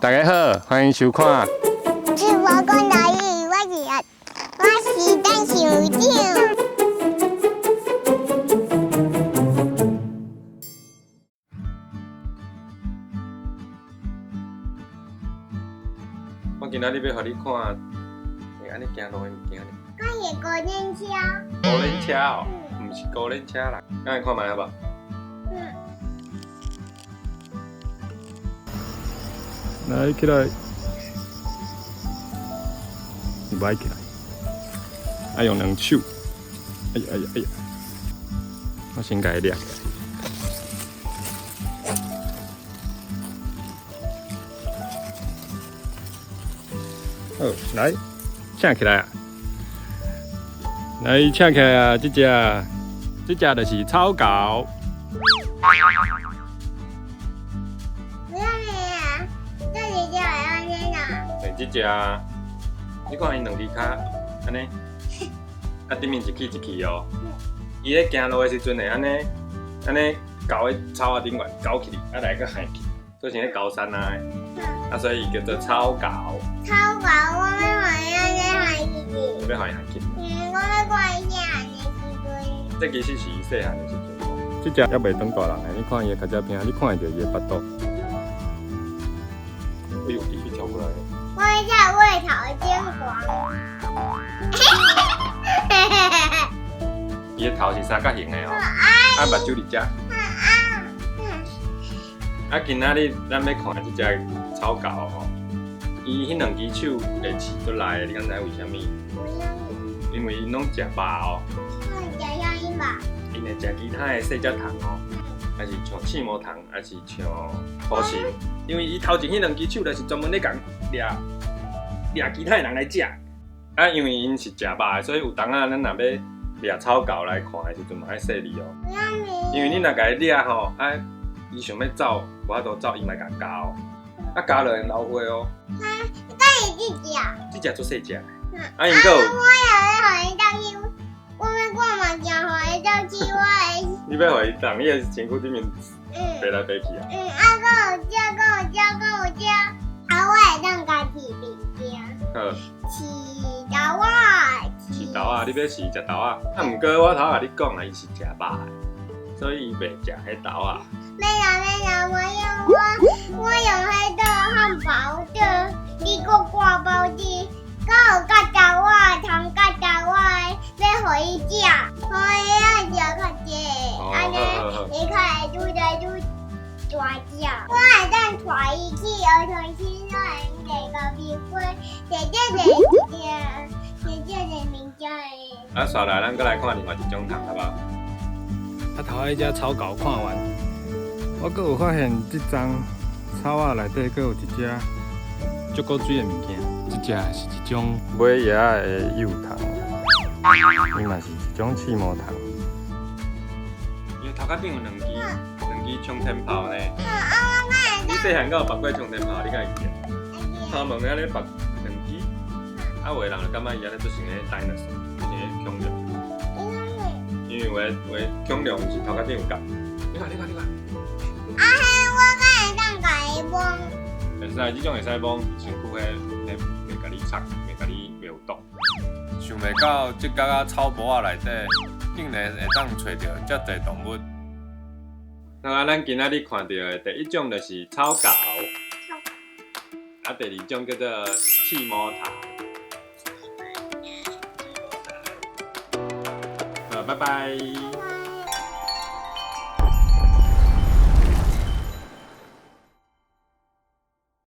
大家好，歡迎收看。是我講台語，我是陳校長。我今仔日欲予你看，會按呢行路的物件呢。敢是高輪車？高輪車哦，毋是高輪車啦，咱來看覓好無？嗯。來起來，你無愛起來，愛用兩手。哎呀哎呀哎呀！我先共伊掠起來。好，來，請起來啊！來，請起來啊！這隻，這隻就是草猴。為啥物啊？這一隻會按呢啦？欸，這隻，你看伊兩支跤，按呢，啊頂面一起一起哦。伊咧行路的時陣會按呢，按呢猴佇草仔頂懸勾起，啊來閣害去，做像咧高山仔的，啊所以伊叫做草猴。草猴，我欲予伊按呢害去。欲予伊害去。嗯，我欲看伊細漢的時陣。這其實是伊細漢的時陣。這隻猶袂當大人的，你看伊的跤趾餅，你看會著伊的腹肚。哎喲，伊去跳過來。我欲食我的頭剪光。伊的頭是三角形的哦，啊目睭佇遮。啊，今仔日咱欲看的這隻草猴吼，伊彼兩支手會刺出來的，你敢知為啥物？因為𪜶攏食肉哦。食啥物肉？𪜶會食其他的細隻蟲哦，還是像刺毛蟲，還是像土蟳。因為伊頭前彼兩支手就是專門咧共掠掠其他的人來食。啊，因為𪜶是食肉的，所以有當仔咱若欲掠草猴來看的時陣嘛愛細膩哦。因為你若共伊掠吼，啊，伊想欲走，無法度走，伊嘛會共咬。啊，咬落會流血哦。啊，敢是這隻？這隻足細隻。啊，毋過。我也欲予伊走去，我欲看嘛，驚予伊走去我的。你欲予伊踮你的身軀頂面飛來飛去啊？嗯，啊，閣有這，閣有這，閣有這，啊，我會當家飼物件。好。飼豆仔。飼豆仔，你欲飼食豆仔？啊，毋過我頭共你講啊，伊是食肉的，所以伊袂食彼豆仔。免啦免啦，我用我我用彼個漢堡做美國掛包子，閣有佮豆仔，糖佮豆仔，欲予伊食，予伊愛食較濟，按呢伊較會愈來愈大隻。我會當帶伊去兒童新樂園，坐咖啡杯，坐這個一隻，坐這個物件的。啊，紲來，咱閣來看另外一種蟲，好無？啊，頭仔彼隻草猴看完，我閣有發現這叢草仔內底閣有一隻足古錐的物件，這隻是一種尾葉仔的幼蟲，伊嘛是一種刺毛蟲。伊頭殼頂有兩支，兩支沖天炮呢。你細漢敢有拔過沖天炮？你敢會記得？頭毛按呢拔兩支，啊，有的人就感覺伊按呢做像咧 dinosaur，做像咧恐龍。因為有的有的恐龍是頭殼頂有角。你看，你看，你看。啊，彼我敢會當共伊摸？會使，這種會使摸，身軀彼彼袂共你插，袂共你袂有毒。想袂到這角仔草埔仔內底，竟然會當揣著遮濟動物。好啊，咱今仔日看著的第一種就是草猴，啊，第二種叫做刺毛蟲。好，拜拜。